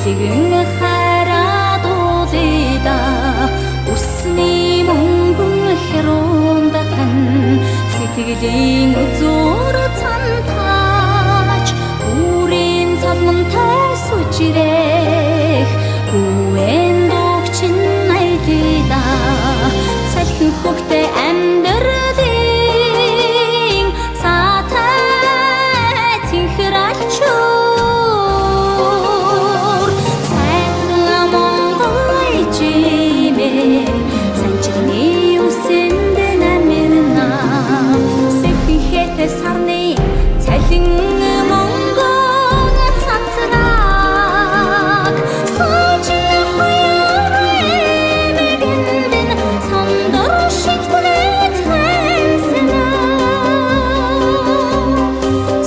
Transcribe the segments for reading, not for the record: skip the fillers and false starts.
Бэлгэн хараадуулъя Усны мөнгөн херунда тань Сэтгэлийн үзүүр цантаач Үрийн цалмантай сүжрэх Гүэн дугчин айлда Салхин хөхтэй амьдралын Сатай цэнхэр алчуур Сайхан Монгол ижимээ Санчирны үсэнд намирна Сэвхэн хэтэй сарны цалин мөнгөн цацраг Сажин хоёр эмгэндэн сандор шигтнэ таньсна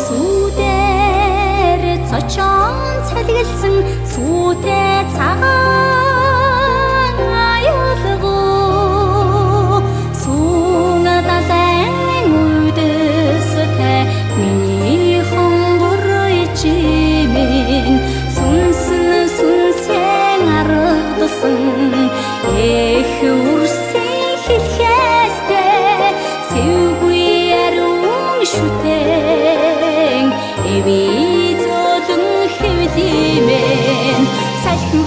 Сүдэр цочон цалгилсан сүтэ цагаан аюулгүй Сүүн далайн үдэстэй миний хонгор ичимэн Сүнсэн сүнсэн аргадсан эх үрсэн хэлхээстэй сэвгүй ариун шүтэн эви зөөлөн хэвлимэн салхин